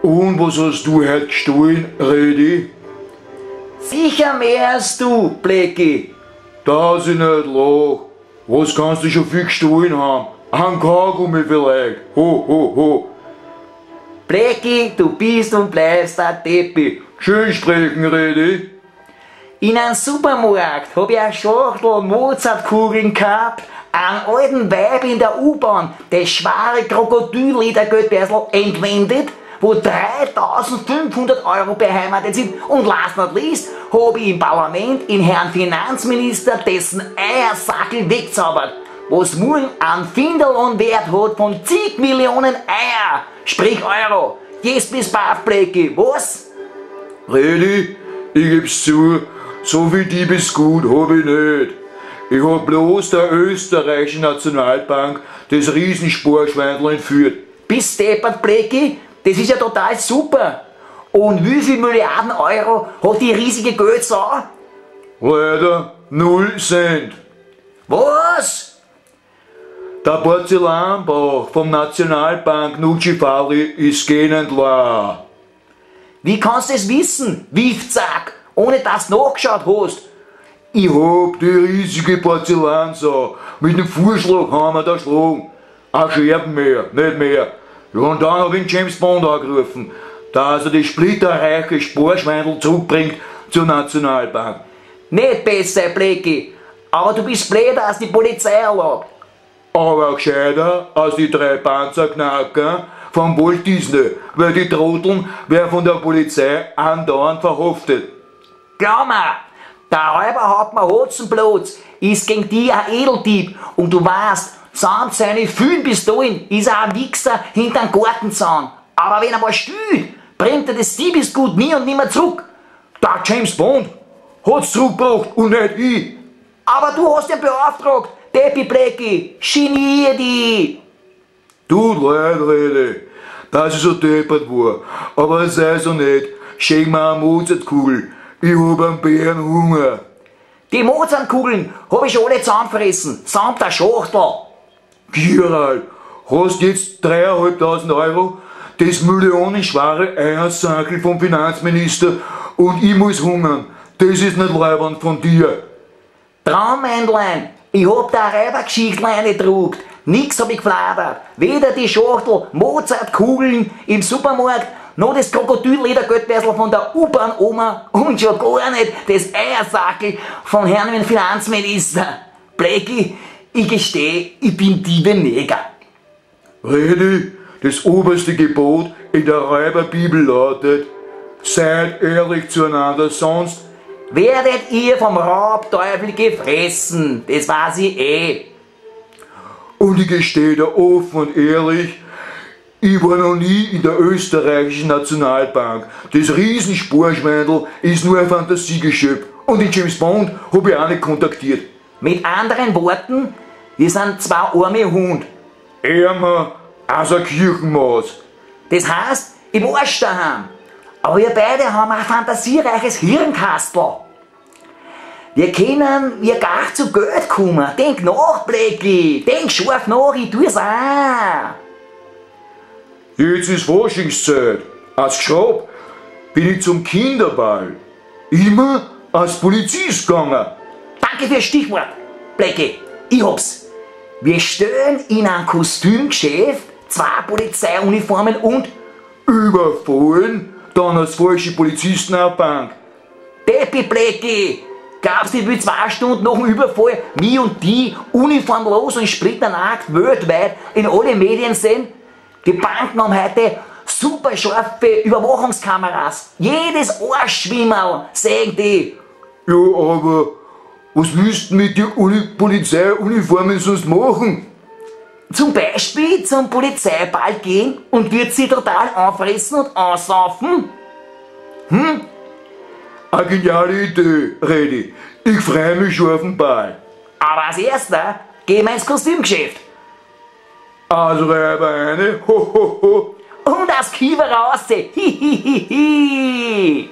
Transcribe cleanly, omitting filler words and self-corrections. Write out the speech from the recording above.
Und was hast du heute gestohlen, Redi? Sicher mehr als du, Blackie. Dass ich nicht lach. Was kannst du schon viel gestohlen haben? Ein Kaugummi vielleicht. Ho, ho, ho. Blackie, du bist und bleibst ein Deppi. Schön sprechen, Redi. In einem Supermarkt hab ich eine Schachtel Mozartkugeln gehabt, einen alten Weib in der U-Bahn, das schwere Krokodilledergeldbörsel entwendet, wo 3.500 Euro beheimatet sind, und last not least hab ich im Parlament in Herrn Finanzminister dessen Eiersackel wegzaubert, was morgen an Findel und Wert hat von zig Millionen Eier, sprich Euro. Jetzt bist baff, Blackie, was? Redi, ich geb's zu, so viel Diebesgut hab ich nicht. Ich hab bloß der österreichischen Nationalbank das Riesensparschweindel entführt. Bist deppert, Blackie? Das ist ja total super. Und wie viel Milliarden Euro hat die riesige Geldsau? Leider 0 Cent. Was? Der Porzellanbauch vom Nationalbank Nucifali ist gähnend leer. Wie kannst du es wissen, Wiefzack, ohne dass du nachgeschaut hast? Ich hab die riesige Porzellansau mit dem Vorschlaghammer erschlagen. Ein Scherben mehr, nicht mehr. Ja, und dann hab ich James Bond angerufen, dass er die splitterreiche Sparschweindel zurückbringt zur Nationalbank. Nicht besser, Blackie, aber du bist blöder als die Polizei erlaubt. Aber gescheiter als die 3 Panzerknacker vom Walt Disney, weil die Trotteln werden von der Polizei andauernd verhaftet. Glaub mir, der Räuberhauptmann Hotzenplotz ist gegen die ein Edeldieb und du weißt, samt seine vielen Pistolen ist er ein Wichser hinterm Gartenzaun. Aber wenn er was stiehlt, bringt er das Diebesgut nie und nimmer zurück. Der James Bond hat's zurückgebracht und nicht ich. Aber du hast ihn beauftragt, Deppi Blackie, genier dich. Tut leid, Rede, dass ich so deppert war, aber sei so nicht, schenk mir eine Mozartkugel, ich hab einen Bärenhunger. Die Mozartkugeln hab ich schon alle zusammengefressen, samt der Schachtel. Gerald, hast jetzt 3.500 Euro, das millionenschwere Eiersackel vom Finanzminister und ich muss hungern. Das ist nicht leibend von dir. Traummännlein, ich hab da Räubergeschichten reingedruckt. Nix hab ich gefladert. Weder die Schachtel Mozartkugeln im Supermarkt, noch das Krokodilledergeldbörsel von der U-Bahn-Oma und schon gar nicht das Eiersackel von Herrn Finanzminister. Blackie, ich gestehe, ich bin Diebe Neger. Redi, das oberste Gebot in der Räuberbibel lautet, seid ehrlich zueinander, sonst werdet ihr vom Raubteufel gefressen, das weiß ich eh. Und ich gestehe da offen und ehrlich, ich war noch nie in der österreichischen Nationalbank. Das Riesensparschweindel ist nur ein Fantasiegeschöpf und den James Bond hab ich auch nicht kontaktiert. Mit anderen Worten, wir sind zwei arme Hund. Ärmer als eine Kirchenmaus. Das heißt, im Arsch daheim. Aber wir beide haben ein fantasiereiches Hirnkastel. Wir können wir gar zu Geld kommen. Denk nach, Blackie. Denk scharf nach, ich tu's auch. Jetzt ist Faschingszeit. Als Geschrab bin ich zum Kinderball. Immer als Polizist gegangen. Danke fürs Stichwort, Blackie. Ich hab's. Wir stehen in einem Kostümgeschäft, 2 Polizeiuniformen und überfallen dann als falsche Polizisten auf die Bank. Deppi Blackie! Glaubst du, ich will 2 Stunden nach dem Überfall mich und die uniformlos und splitternackt weltweit in alle Medien sehen? Die Banken haben heute super scharfe Überwachungskameras. Jedes Arschschwimmerl sehen die. Ja, aber was willst du mit den Polizeiuniformen sonst machen? Zum Beispiel zum Polizeiball gehen und wird sie total anfressen und ansaufen? Hm? Eine geniale Idee, Redi. Ich freu mich schon auf den Ball. Aber als erster gehen wir ins Kostümgeschäft. Also Räuber eine, ho ho ho. Und als Kiewer raus, hi hi hi hi.